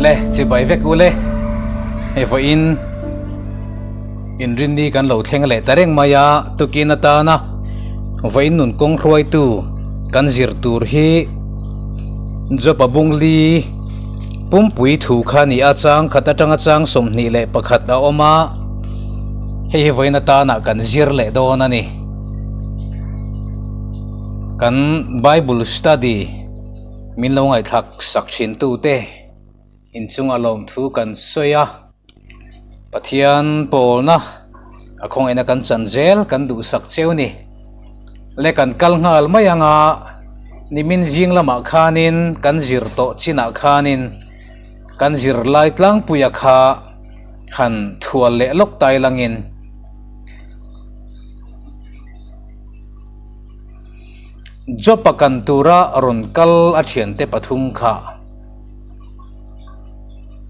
Le chibai vek u le. Hei vawiin inrinni kan lo thleng leh ta reng mai a, tukin atana vawiin nun kawng hruaitu kan zir tur hi Jopa Bungli pumpui thu kha a ni a, chang khat atanga chang 21 a awm a, hei hi vawiin atana kan zir leh dawn a ni. Kan Bible study min lo ngaihthlak sak thin tute inchunga lawmthu kan sawi a, Pathian pawlna a khawngaihna kan chan zel kan duhsak cheu ni. Le kan kal nghal mai anga nimin zing lamah khanin kan zir tawh chinah khanin kan zir lai tlangpuia kha han thual leh lawk tai langin. Job-a kan tura rawn kal a thiante pathum kha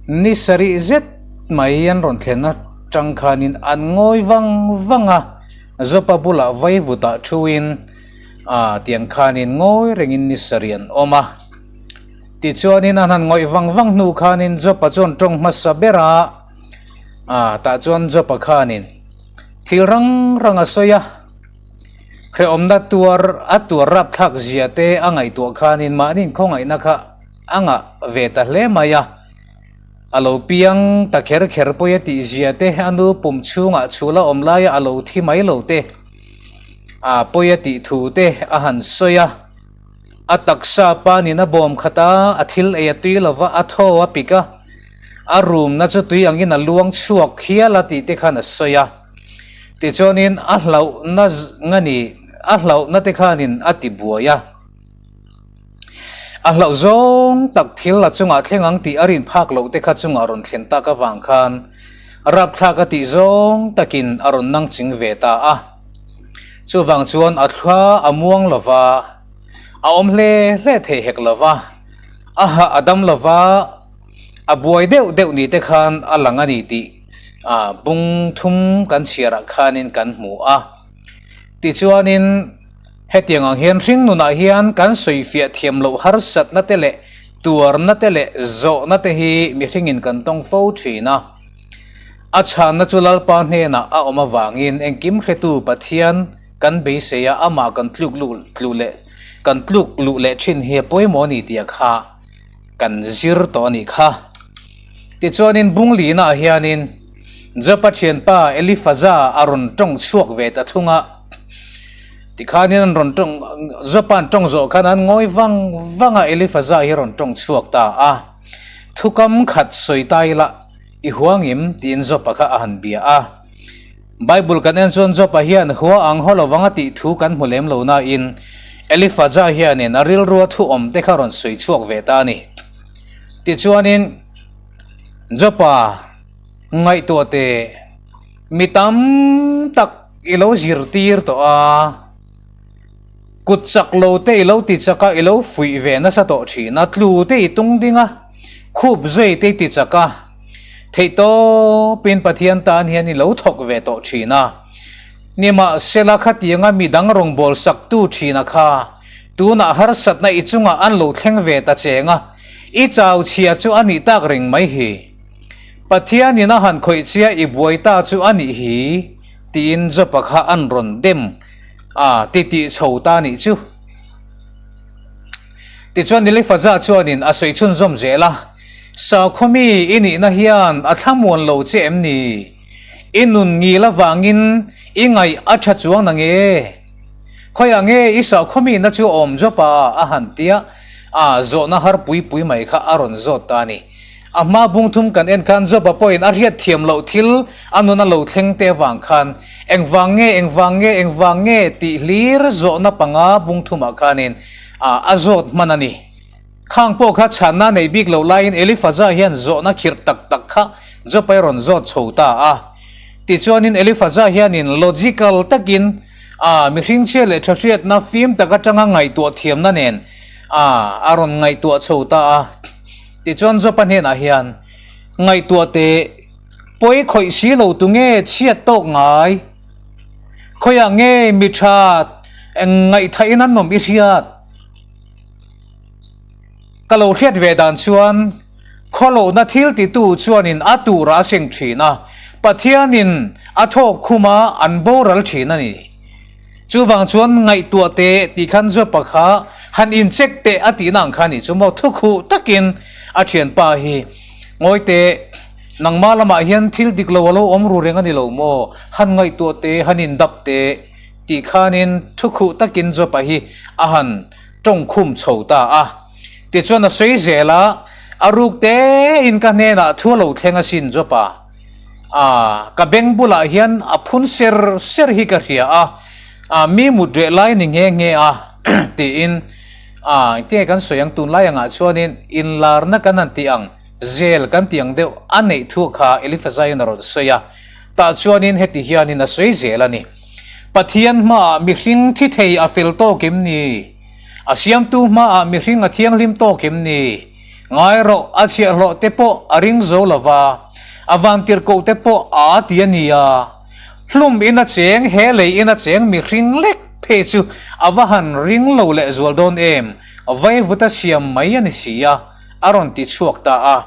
ni sarih zet mai an rawn thlen atang khanin an ngawi vang vang a, Job-a bulah vaivutah thuin ah tiang khanin ngawi rengin ni sarih an awm a. Tichuanin an han ngawih vang vang hnu khanin Job-a chuan tawng hmasa ber a, ah tah chuan Job-a khanin thil rang rang a sawi a. Hrehawmna tuar a tuar rapthlak zia te a ngaihtuah khanin mahni khawngaihna kha a ngah ve ta hle mai a. A lo piang ta kher kher pawi a tih zia te, a nu pum chhungah chhul a awm laia a lo thi mai lo te, a pawi a tih thu te a han sawi a. A taksa panin a bawm khat a, a thil ei a tui lo va, a thaw a pik a, a rumna chu tui angin a luang chhuak hial a tih te khan a sawi a. Tichuanin a hlauhna nga ni, a hlauhna te khanin a ti buai a. A hlauh zawng tak thil a chungah thleng ang tih a rin phak loh te kha chungah rawn thlen tak avang khan rapthlak a tih zawng takin a rawn nang ching ve ta a. Chuvang chuan a thla a muang lo va, a awm hle hle thei hek lo va, a hah a dam lo va, a buai deuh deuh ni te khan a lang a ni tih a bung thum kan chhiarah khanin kan hmu a. Tichuanin hetiang ang hian hring nunah hian kan sawifiah thiam loh harsatna te leh tuarna te leh zawhna te hi mihringin kan tawng fo thin a. A chhanna chu Lalpa hnenah a awm avangin engkim hretu Pathian kan beisei a, amah kan tluk luh leh kan tluk luh leh thin hi a pawimawh a ni tih a kha. Kan zir tawh a nih kha. Tichuanin Bunglina ah hianin Jopa thianpa Elifaza a rawn tawng chhuak ve ta thung a. Tikhanin an rawn tawng, Jopa an tawng zawh khan an ngawi vang vang a, Elifaza hi a rawn tawng chhuak ta a. Thukam khat sawi ta ila, i huangim tiin Jopa kha a han bia a. Bible kan en chuan Job-a hian hua ang haw lovang a tih thu kan hmu lem lo nain Elifaza hianin a rilrua thu awm te kha rawn sawi chhuak ve ta a ni. Tichuanin Job-a ngaihtuah teh mi tam tak i lo zirtir tawh a, kut chak lo te i lo ti chak a, i lo fuih ve nasa tawh thin a, tlu te i tung ding a, khup zui te i ti chak a, Theihtawpin Pathian tan hian i lo thawk ve tawh thin a. Nimahsela khatianga mi dang rawngbâwl saktu thina kha tunah harsatna i chungah an lo thleng ve ta cheng a, i chau chhia chu a nih tak reng mai hi. Pathianin a han khawih chia i buai ta chu a nih hi, tiin Job-a kha an rawn dem a titih chho ta nih chu. Tichuan Elifaza chuanin a sawi chhunzawm zel a, Saukhawmi i nihna hian a thlamuan lo che em ni? I nun ngil avangin i ngaih a tha chuang na nge? Khawiah nge i saukhawmihna chu awm Job a a han tia a zawhna har pui pui mai kha a rawn zawt ta a ni. A hma bung thum kan en khan Job-a pawhin a hriat thiam loh thil a nun a lo thleng te avang khan engvang nge, engvang nge, engvang nge tih hlir zawhna panga bung thumah khanin a zawt hman a ni. Khang pawh kha chhanna nei bik loh laiin Elifaza hian zawhna khirh tak tak kha Job-a i rawn zawt chho ta a. Tichuanin Elifaza hianin logical takin a mihring chhia leh tha hriatna fim tak atanga ngaihtuah thiamna nen a a rawn ngaihtuah chho ta a. Tichuan Job-a hnenah hian, Ngaihtuah teh, pawi khawih si lo tu nge chhiat tawk ngai? Khawiah nge mi tha ngaihthaihin an awm i hriat? Ka lo hriat ve dan chuan. Khawlohna thil titu chuanin a turah a seng thin a, Pathianin a thawk khum a, an boral thin a ni. Chuvang chuan ngaihtuah teh tih khan Jopa kha han incheck teh a tihna ang kha a nih chu maw? Thukhuh takin a thianpa hi ngawi teh, nangmah lamah hian thil dik lo a lo awm ru reng a ni lo maw? Han ngaihtuah teh, han indap teh tih khanin thukhuh takin Jopa hi a han tawngkhum chho ta a. Tichuan a sawi zel a, A ruk tein ka hnenah thu a lo thleng asin Jopa. A, ka beng bulah hian a phun ser ser hi ka hria a, a, mi mut reh lai ni nghe nghe a, tiin, a, engtinge kan sawi ang tunlai angah chuanin inlarna kan han tih ang, zel kan tih ang deuh a neih thu kha Elifaza-in a rawn sawi a. Tah chuanin heti hianin a sawi zel a ni, Pathian hmaah mihring thi thei a fel tawk em ni? A siamtu hmaah mihring a thianghlim tawk em ni? Ngai rawh, a chhiahhlawh te pawh a ring zo lo va, a vantirhkoh te pawh a ti a nia. Hlum in a cheng, he lei in a cheng mihring lek phei chu a va han ring lo leh zual dawn em, vaivut a siam mai a ni si a, a rawn ti chhuak ta a.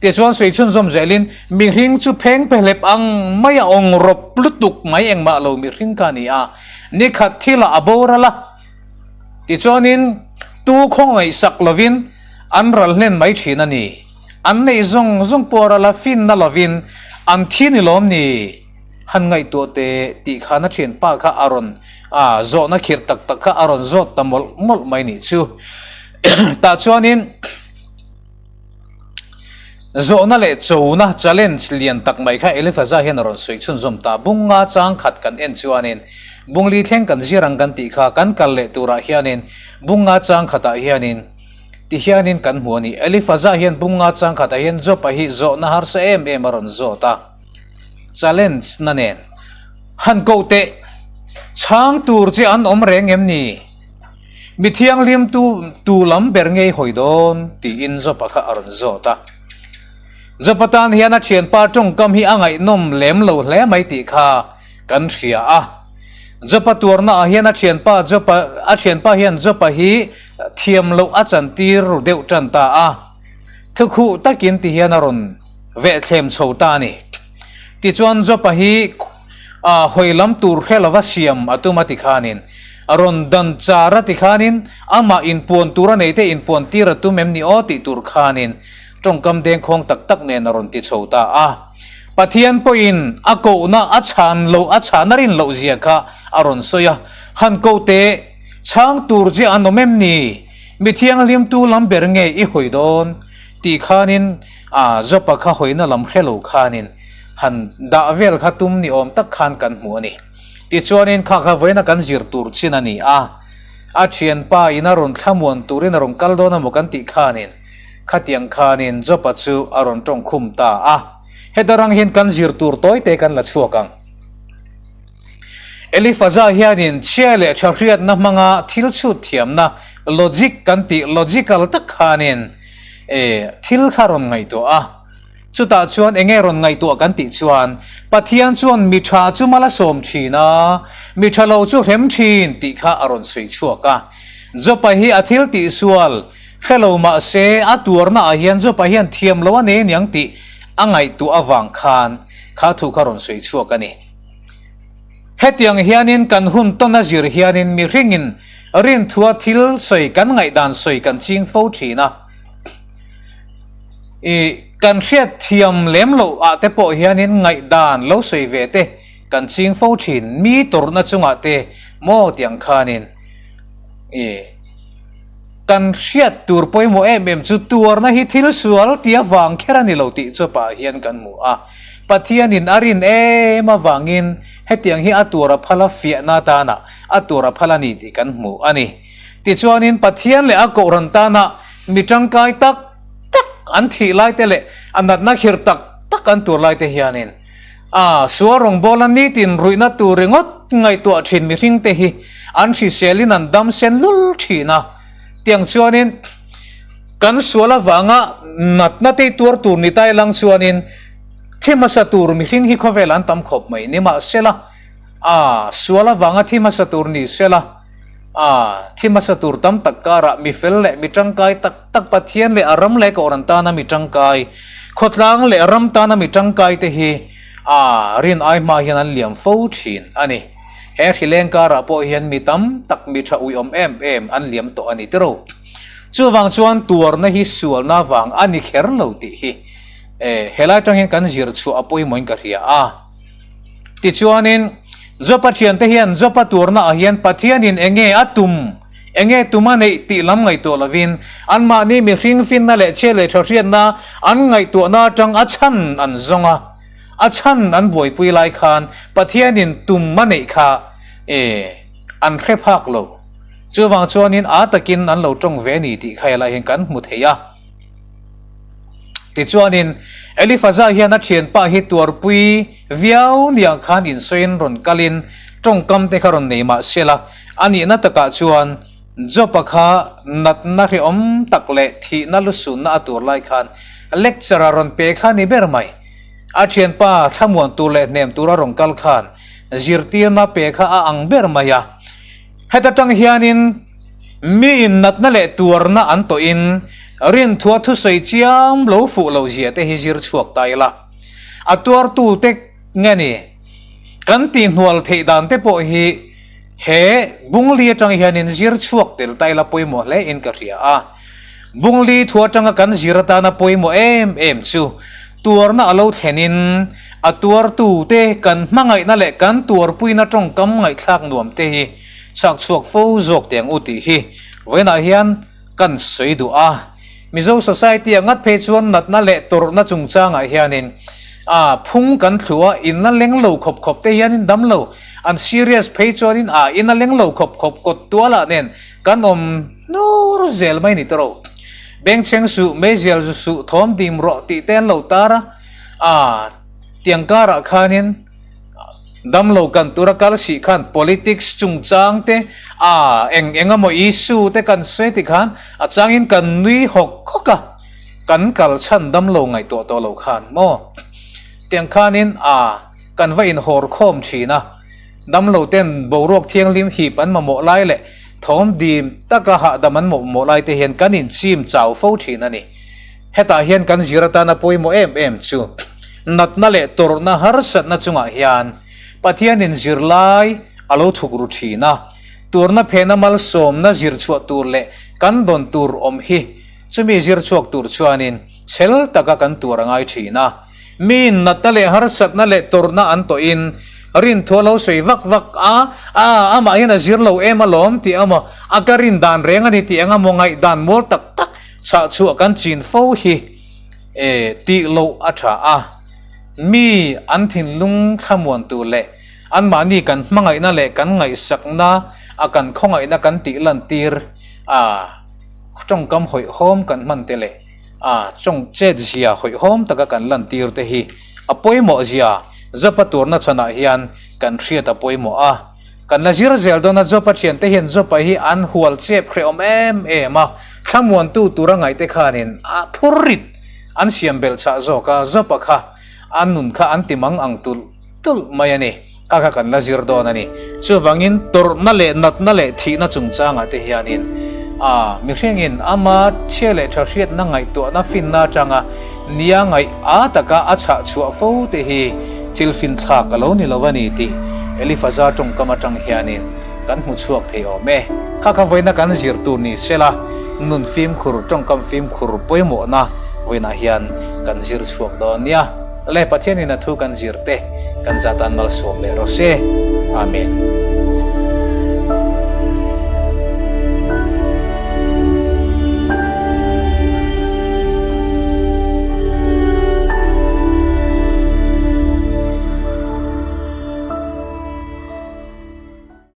Tichuan sawi chhunzawm zelin, mihring chu pheng pehlep ang mai a awng rawp lutuk mai engmah lo mihring kha a ni a, nikhat thilah a boral a, Tichuanin, tu khawngaihsak lovin an ral hlen mai thin a ni. An neih zawng zawng pawh ral a finna lovin an thi ni lawm ni? Han ngaihtuah teh tih khan a thianpa kha a rawn a zawhna khirh tak tak kha a rawn zawt ta mawlh mawlh mai nih chu. Tah chuanin. Zawhna leh chona, challenge, lian tak mai kha Elifaza hian a rawn sawi chhunzawm ta. Bung nga chang khat kan en chuanin bung li thleng kan zir ang kan tih kha kan kal leh turah hianin bung nga chang khatah hianin ti hianin kan hmu a ni. Elifaza hian bung nga chang khatah hian Job-a hi zawhna harsa em em a rawn zawt a, challenge na nen han koh teh chhang tur che an awm reng em ni? Mi thianghlim tu tu lam ber ngei hawi dawn tiin Jopa kha a rawn zawt a. Jopa tan hian a thianpa tawngkam hi a ngaihnawm lem lo hle mai tih kha kan hria a. Jopa tuarna ah hian a thianpa Jopa a thianpa hian Jopa hi thiam loh a chantir ru deuh tan ta a. Thukhuh takin ti hian a rawn vehthlem chho ta a ni. Tichuan Jopa hi a hawi lam tur hre lova siam a tum a ti khanin, a rawn dan char a ti khanin, amah inpuan tur a nei te inpuan tir a tum em ni aw tih tur khanin tawngkam dengkhawng tak tak nen a rawn ti chho ta a. Pathian pawhin a kohna a chhan loh a chhan a rin loh zia kha a rawn sawi a, Han koh teh, chhang tur che an awm em ni? Mi thianghlim tu lam ber nge i hawi dawn? Tih khanin a Jopa kha hawina lam hre lo khanin han dah vel kha tum ni awm tak khan kan hmu a ni. Tichuanin kha kha vawiina kan zir tur chin a ni a, a thianpa in a rawn thlamuan turin a rawn kal dawn emaw kan tih khanin khatiang khanin Jopa chu a rawn tawng khum ta a. Heta rang hian kan zir tur tawi te kan la chhuak ang. Elifaza hianin chhia leh tha hriatna hmanga thil chhut thiamna, logic kan tih logical tak khanin thil kha rawn ngaihtuah a. Chutah chuan enge rawn ngaihtuah kan tih chuan Pathian chuan mi tha chu mal a sawm thin a, mi tha lo chu hrem thin tih kha a rawn sawi chhuak a. Jopa hi a thil tihsual hre lo mah se a tuarna ah hian Jopa hian thiam lo a nei aniang tih a ngaihtuah avang khan kha thu kha rawn sawi chhuak a ni. Hetiang hianin kan hun tawn a zir hianin mihringin rinthua thil sawi kan ngaihdan sawi kan ching fo thin a. I kan hriat thiam lem loh ah te pawh hianin ngaihdan lo sawi ve te kan ching fo thin. Mi tawrhna chungah te maw tiang khanin i kan hriat tur pawimawh em em chu tuarna hi thil sual tia vang kher a ni lo tih chawpah hian kan hmu a. Pathianin a rin em avangin hetiang hi a tur a phal a fiahna atana a tur a phal a ni tih kan hmu a ni. Tichuanin Pathian leh a Kohhran tana mi tangkai tak tak an thih lai te leh a natna khir tak tak an tur lai te hianin a sual rawngbawla nitin ruihna tur ringawt ngaihtuah thin mihring te hi an hriselin an dam sen lul thin a. Tiang chuanin kan sual avanga natna te tuar tur ni tai lang chuanin thi hmasa tur mihring hi khawvel an tam khawp mai. Nimahsela, a sual avanga thi hmasa tur ni sela. A, thi hmasa tur tam tak karah mi fel leh mi tangkai tak tak Pathian leh a ram leh Kohhran tana mi tangkai, khawtlang leh ram tana mi tangkai te hi a rin ai hma hian an liam fo thin a ni. He hrileng karah pawh hian mi tam tak mi tha uiawm em em an liam tawh a ni tiro. Chuvang chuan tuarna hi sualna vang a ni kher lo tih hi helai tang hian kan zir chhuah a pawimawhin ka hria a. Tichuanin, Jopa thiante hian Jopa tuarnaah hian Pathianin eng nge a tum, eng nge tum a neih tih lam ngaihtuah lovin, anmahni mihring finna leh chhe leh tha hriatna an ngaihtuahna atang a chhan an zawng a, a chhan an buaipui lai khan Pathianin tum a neih kha e an hre phak lo. Chuvang chuanin a takin an lo tawng ve a ni tih kha helai hian kan hmu thei a. Tichuanin, Elifaza hian a thianpa hi tuarpui viau niang khan insawiin rawn kalin tawngkam te kha rawn nei mah se la, a nihna takah chuan Job-a kha natna hrehawm tak leh thihna lusunna a tur lai khan lecture a rawn pe kha ni ber mai. A thianpa thlamuan tur leh hnem tura rawn kal khan zirtirna pe kha a ang ber mai a. Heta tang hianin miin natna leh tuarna an tawhin rinthua thusawi chiam lo fuh lo zia te hi zir chhuak ta ila. A tuartute nge ni kan tihhnual theih dan te pawh hi he Bungli atang hianin zir chhuak tel ta ila pawimawh hle in ka hria a. Bungli thu atanga kan zir atana pawimawh em em chu tuarna a lo thlenin a tuartute kan hmangaihna leh kan tuarpuina tawngkam ngaihthlak nuam te hi chhak chhuak fo zawk teh ang u tih hi vawiinah hian kan sawi duh a. Mizo society ah ngat phei chuan natna leh tawrhna chungchangah hianin a phung kan thlu a, in a leng lo khawp khawp te hianin dam lo, an serious phei chuanin a in a leng lo khawp khawp kawt tualah nen kan awm Nur zel mai ni tawh. Bengchheng suh, meizial zu suh, thawm dim rawh tih te an lo tar a, aa tiang karah khanin damlo kan tura kal sih khan politics chungchang te aa eng eng emaw issue te kan sawi ti khan a changin kan nui hawk hawk a, kan kal chhan damlo ngaihtuah tawh lo khan maw tiang khanin aa kan va inhawr khawm thin a. Damlo ten boruak thianghlim hip an mamawh lai leh thawm dim taka hahdam an mawhmawh lai te hian kan inchim chau fo thin a ni. Hetah hian kan zir atana pawimawh em em chu natna leh tawrhna harsatna chungah hian Pathianin zirlai a lo thuk ru thin a, turna phena malsawmna zir chhuah tur leh kan dawn tur awm hi chumi zir chhuak tur chuanin chhel taka kan tuar a ngai thin a. Miin natna leh harsatna leh tawrhna an tawhin rinthu a lo sawi vak vak a, a amah hian a zir lo em alawm tih emaw, a ka rin dan reng a ni tih eng emaw ngaihdan mual tak tak chhah chhuah kan chin fo hi e tih loh a tha a. Mi an thinlung thlamuan tur leh anmahni kan hmangaihna leh kan ngaihsakna a kan khawngaihna kan tih lantir a tawngkam hawihhawm kan hman te leh A chawng chet zia hawihhawm taka kan lantir te hi a pawimawh zia Jopa turna chhanah hian kan hriat a pawimawh a. Kan la zir zel dawn a Jopa thiante hian Jopa hi an hual chep hrehawm em em a, thlamuantu tura ngaihte khanin a phur rit an siam belh chah zawk a, Jopa kha a nun kha an ti mang ang tulh tulh mai a ni. Kha kha kan la zir dawn a ni. Chuvangin tawrhna leh natna leh thihna chungchangah te hianin a mihringin ama chhia leh tha hriatna ngaihtuahna finna atanga nia ngaih a taka a chhah chhuah fo te hi thil finthlak a lo ni lo a ni tih Elifaza tawngkam atang hianin kan hmu chhuak thei awm e. Kha kha vawiina kan zir tur ni sela nun fimkhur tawngkam fimkhur pawimawhna vawiinah hian kan zir chhuak dawn nia. Le Pathianin a thu kan zir te kan zatan malsawm leh rawh se. Amen.